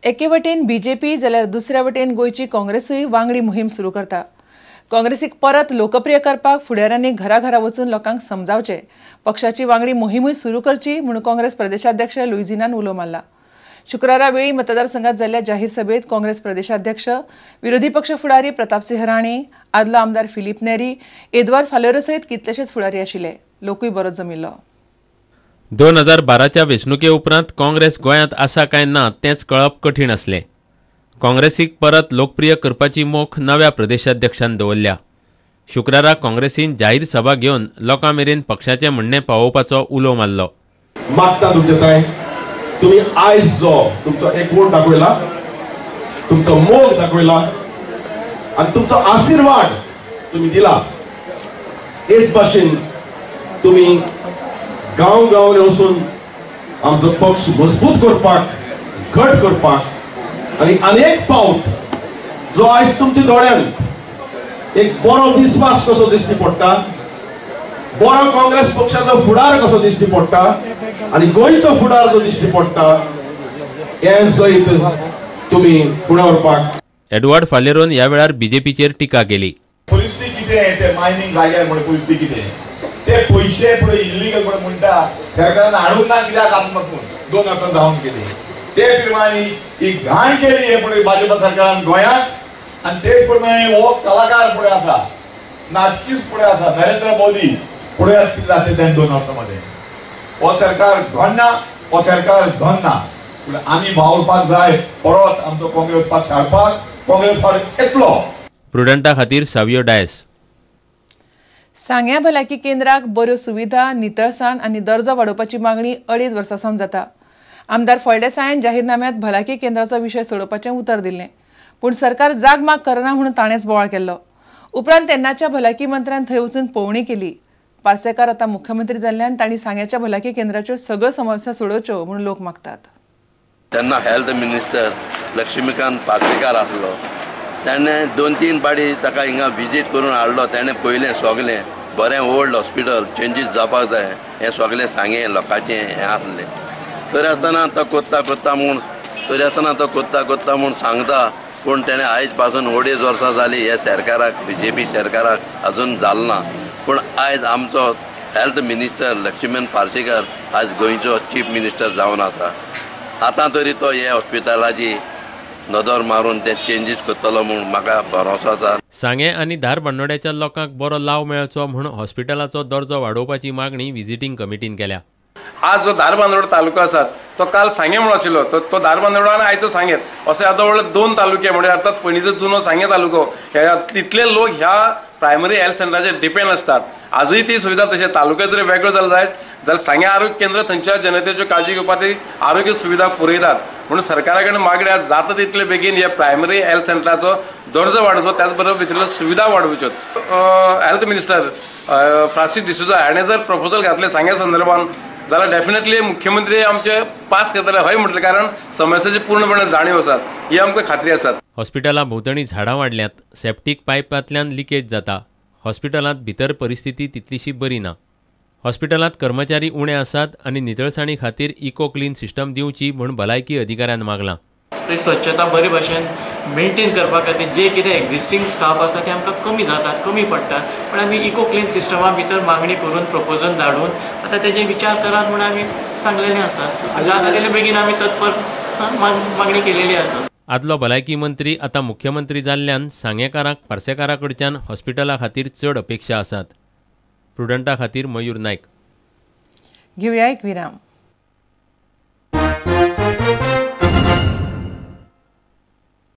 एके वटेन बीजेपी जाल्यार दुसऱ्या वटेन गोंयची काँग्रेसूय वांगडी मोहीम सुरू करता। काँग्रेसीक परत लोकप्रिय करपाक फुडाऱ्यांनी घराघरा वचून लोकांक समजावचे, पक्षाची वांगडी मोहीमूय सुरू करची म्हूण काँग्रेस प्रदेशाध्यक्ष लुईझिनान उलो मारला। शुक्रारा वेळी मतदारसंघात जाल्ल्या जाहीर सभेत काँग्रेस प्रदेशाध्यक्ष, विरोधी पक्ष फुडारी प्रतापसिंह राणे, आदलो आमदार फिलीप नेरी, एदवार्द फालेरो सयत कितलेशेच फुडारी आशिल्ले। लोकूय बरोच जमिल्लो। 2012च्या वेंचणुके उपरांत काँग्रेस गोंयांत आसा काय ना तेंच कळप कठीण आसलें। काँग्रेसीक परत लोकप्रिय करपाची मोख नव्या प्रदेशाध्यक्षान दवरल्या। शुक्रारा काँग्रेसीन जाहीर सभा घेवन लोकां मेरेन पक्षाचें म्हणणें पावोवपाचो उलो मारलो। मागता तुमचे काय तुम्ही आयज जो तुमचो एकवट दाखयला, तुमचो मोग दाखयला आनी तुमचो आशीर्वाद तुम्ही दिला, हेच भाशेन तुम्ही गांव गांवांनी वचून आमचो पक्ष मजबूत करपाक, घट करपाक आनी अनेक पावट जो आयज तुमच्या दोळ्यांत एक बरो विस्वास कसो दिश्टी पडटा, बरो काँग्रेस पक्षाचो फुडार कसो दिश्टी पडटा आनी गोंयचो फुडार जो दिश्टी पडटा, हें जैत तुमी फुडें व्हरपाक। एडवर्ड फालेरोन ह्या वेळार बीजेपीचेर टिका केली। परिस्थिती कितें ते मायनींग जाग्यार म्हण परिस्थिती कितें ते पयशे पळय इलिगल पळय म्हणटा सरकारान हाडूंक ना कित्याक आत्मकून 2 वर्सां जावन गेली ते प्रमाणे ही घाण केली हे पळय भाजपा सरकारान गोंयांत। आनी तेच प्रमाणे हो कलाकार पळय आसा, नाटकीच पळय आसा नरेंद्र मोदी, पळयात कितें जाता तें 2 वर्सां मदें। हो सरकार घडना, हो सरकार धरना, पूण आमी वावुरपाक जाय परत आमचो काँग्रेस पक्ष हाडपाक, काँग्रेस पक्ष येतलो। प्रुडंटा खातीर सावियो डायस। सांग्या भलायकी केंद्राक बऱ्यो सुविधा, नितळसाण आनी दर्जो वाडोवपाची मागणी 2.5 वर्सां सावन जाता। आमदार फळदेसायान जाहीरनाम्यांत भलायकी केंद्राचो विशय सोडोवपाचें उतर दिल्लें, पूण सरकार जागमाग करना म्हणून ताणेंच बोवाळ केल्लो। उपरांत तेन्नाच्या भलायकी मंत्र्यान थंय वचून पळोवणी केली। पार्सेकार आतां मुख्यमंत्री जाल्ल्यान तांणी सांग्याच्या भलायकी केंद्राच्यो सगळ्यो समस्या सोडोवच्यो म्हणून लोक मागतात। तेन्ना हेल्थ मिनिस्टर लक्ष्मीकांत पार्सेकार आसलो, ताणें 2-3 पाटी ताका हिंगा विजीट करून हाडलो। ताणें पळयलें सगळें बरें ओल्ड हॉस्पिटल चेंजीस जावपाक जाय हें सगळें सांगें लोकांचें हें आसलें। तरी आसतना तो कोत्ता कोत्ता म्हूण तरी आसतना तो कोत्ता कोत्ता म्हूण सांगता, पूण ताणें आयज पासून 2.5 वर्सां जालीं ह्या सरकाराक, बीजेपी सरकाराक अजून जालें ना। पूण आयज आमचो हेल्थ मिनिस्टर लक्ष्मीकांत पार्सेकर आज गोंयचो चीफ मिनिस्टर जावन आसा। आतां तरी तो ह्या हॉस्पिटलाची नदर मारून ते चेंजीस करतलो म्हूण म्हाका भरोसो आसा। सांगें आनी धारबांदोड्याच्या लोकांक बरो लाव मेळचो म्हूण हॉस्पिटलाचो दर्जो वाडोवपाची मागणी विजिटींग कमिटीन केल्या। आज जो धारबांदोडा तालुको आसा तो काल सांगें म्हणून आशिल्लो, तो धारबांदोडा आनी आयचो सांगें अशें आतां व्हडले 2 तालुके म्हणजे अर्थात पयलींचो जुनो सांगें तालुको, तितले लोक ह्या प्रायमरी हेल्थ सेंटराचेर डिपेंड आसतात। आजूय ती सुविधा तशें तालुक्यात जरी वेगळो जालो जायत जाल्यार सांगें आरोग्य केंद्र थंयच्या जनतेच्यो काळजी घेवपाक ती आरोग्य सुविधा पुरयतात। म्हणून सरकारा कडेन मागणी आसा जाता तितले बेगीन ह्या प्रायमरी हेल्थ सेंटराचो दर्जो वाडोवचो, त्याच बरोबर भितरल्यो सुविधा वाडोवच्यो। हेल्थ मिनिस्टर फ्रांसीस डिसोजा हाणें जर प्रपोजल घातलें सांगें संदर्भात जाल्यार डेफिनेटली मुख्यमंत्री आमचे पास करतले हय म्हटलें, कारण समस्याची पूर्णपणे जाणीव आसात ही आमकां खात्री आसात। हॉस्पिटला भोंवतणी झाडां वाडल्यांत, सेप्टीक पायपांतल्यान लिकेज जाता, हॉस्पिटलांत भितर परिस्थिती तितलीशी बरी ना, हॉस्पिटलांत कर्मचारी उणे आसात आनी नितळसाणी खातीर इको क्लीन सिस्टम दिवची म्हूण भलायकी अधिकाऱ्यान मागलां। थंय स्वच्छता बरे भाशेन मेंटेन करपा खातीर जे कितें एक्झिस्टींग स्टाफ आसा ते आमकां कमी जातात, कमी पडटात, पण आमी इको क्लीन सिस्टमा भितर मागणी करून प्रपोजल धाडून आतां तेजेर विचार करात म्हूण आमी सांगलेलें आसा। जाता तितले बेगीन आमी तत्पर मागणी केलेली आसा। आदलो भलायकी मंत्री आतां मुख्यमंत्री जाल्ल्यान सांगेकारांक पार्सेकारा कडच्यान हॉस्पिटला खातीर चड अपेक्षा आसात। प्रुडंटा खातीर मयूर नायक। घेवया एक विराम।